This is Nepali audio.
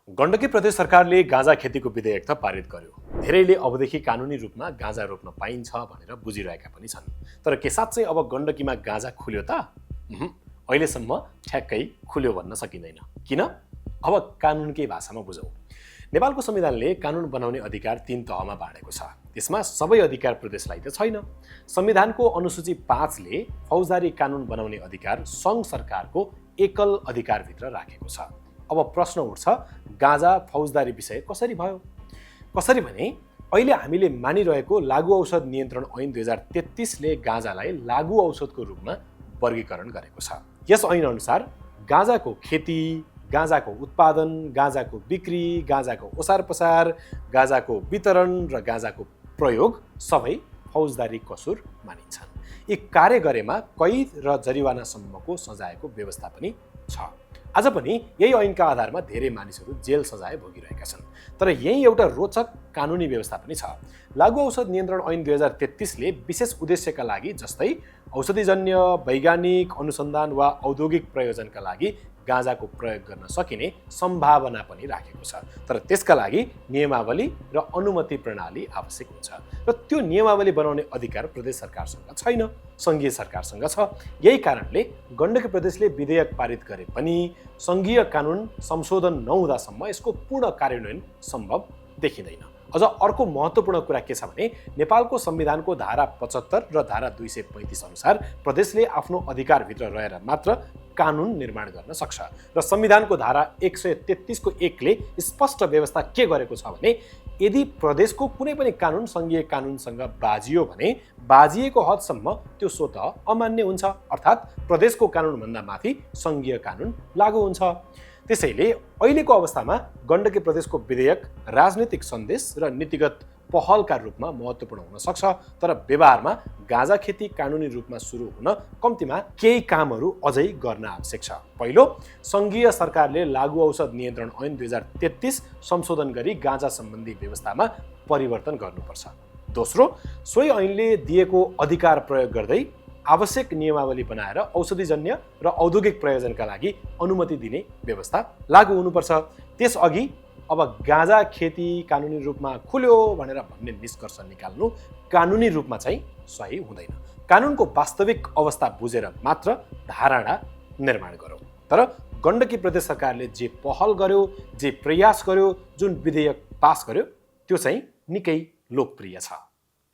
गण्डकी प्रदेश सरकारले गाँजा खेतीको विधेयक त पारित गर्यो। धेरैले अबदेखि कानुनी रूपमा गाँजा रोप्न पाइन्छ भनेर बुझिरहेका पनि छन्। तर के साँच्चै अब गण्डकीमा गाँजा खुल्यो त? अहिलेसम्म ठ्याक्कै खुल्यो भन्न सकिँदैन। किन? अब कानुनकै भाषामा बुझौँ। नेपालको संविधानले कानुन बनाउने अधिकार 3 तहमा बाँडेको छ। त्यसमा सबै अधिकार प्रदेशलाई त छैन। संविधानको अनुसूची 5 ले फौजदारी कानुन बनाउने अधिकार सङ्घ सरकारको एकल अधिकारभित्र राखेको छ। अब प्रश्न उठ्छ, गाँजा फौजदारी विषय कसरी भयो? कसरी भने अहिले हामीले मानिरहेको लागु औषध नियन्त्रण ऐन 2033 ले गाँजालाई लागु औषधको रूपमा वर्गीकरण गरेको छ। यस ऐन अनुसार गाँजाको खेती, गाँजाको उत्पादन, गाँजाको बिक्री, गाँजाको ओसार पसार, गाँजाको वितरण र गाँजाको प्रयोग सबै फौजदारी कसुर मानिन्छन्। यी कार्य गरेमा कैद र जरिवानासम्मको सजायको व्यवस्था पनि छ। आज पनि यही ऐनका आधारमा धेरै मानिसहरू जेल सजाय भोगिरहेका छन्। तर यही एउटा रोचक कानुनी व्यवस्था पनि छ। लागु औषध नियन्त्रण ऐन 2033 ले विशेष उद्देश्यका लागि जस्तै औषधिजन्य, वैज्ञानिक अनुसन्धान वा औद्योगिक प्रयोजनका लागि गाँजाको प्रयोग गर्न सकिने सम्भावना पनि राखेको छ। तर त्यसका लागि नियमावली र अनुमति प्रणाली आवश्यक हुन्छ र त्यो नियमावली बनाउने अधिकार प्रदेश सरकारसँग छैन, सङ्घीय सरकारसँग छ। यही कारणले गण्डकी प्रदेशले विधेयक पारित गरे पनि सङ्घीय कानुन संशोधन नहुँदासम्म यसको पूर्ण कार्यान्वयन सम्भव देखिँदैन। अझ अर्को महत्त्वपूर्ण कुरा के छ भने नेपालको संविधानको धारा 75 र धारा 235 अनुसार प्रदेशले आफ्नो अधिकारभित्र रहेर मात्र कानुन निर्माण गर्न सक्छ र संविधानको धारा 133 को 1 ले स्पष्ट व्यवस्था के गरेको छ भने यदि प्रदेशको कुनै पनि कानुन सङ्घीय कानुनसँग बाजियो भने बाजिएको हदसम्म त्यो स्वतः अमान्य हुन्छ, अर्थात् प्रदेशको कानुनभन्दा माथि सङ्घीय कानुन लागू हुन्छ। त्यसैले अहिलेको अवस्थामा गण्डकी प्रदेशको विधेयक राजनीतिक सन्देश र नीतिगत पहलका रूपमा महत्त्वपूर्ण हुन सक्छ, तर व्यवहारमा गाँजा खेती कानुनी रूपमा सुरु हुन कम्तीमा केही कामहरू अझै गर्न आवश्यक छ। पहिलो, सङ्घीय सरकारले लागु औषध नियन्त्रण ऐन 2033 संशोधन गरी गाँजा सम्बन्धी व्यवस्थामा परिवर्तन गर्नुपर्छ। दोस्रो, सोही ऐनले दिएको अधिकार प्रयोग गर्दै आवश्यक नियमावली बनाएर औषधिजन्य र औद्योगिक प्रयोजनका लागि अनुमति दिने व्यवस्था लागू हुनुपर्छ। त्यसअघि अब गाँजा खेती कानुनी रूपमा खुल्यो भनेर भन्ने निष्कर्ष निकाल्नु कानुनी रूपमा चाहिँ सही हुँदैन। कानुनको वास्तविक अवस्था बुझेर मात्र धारणा निर्माण गरौँ। तर गण्डकी प्रदेश सरकारले जे पहल गर्यो, जे प्रयास गर्यो, जुन विधेयक पास गर्यो, त्यो चाहिँ निकै लोकप्रिय छ।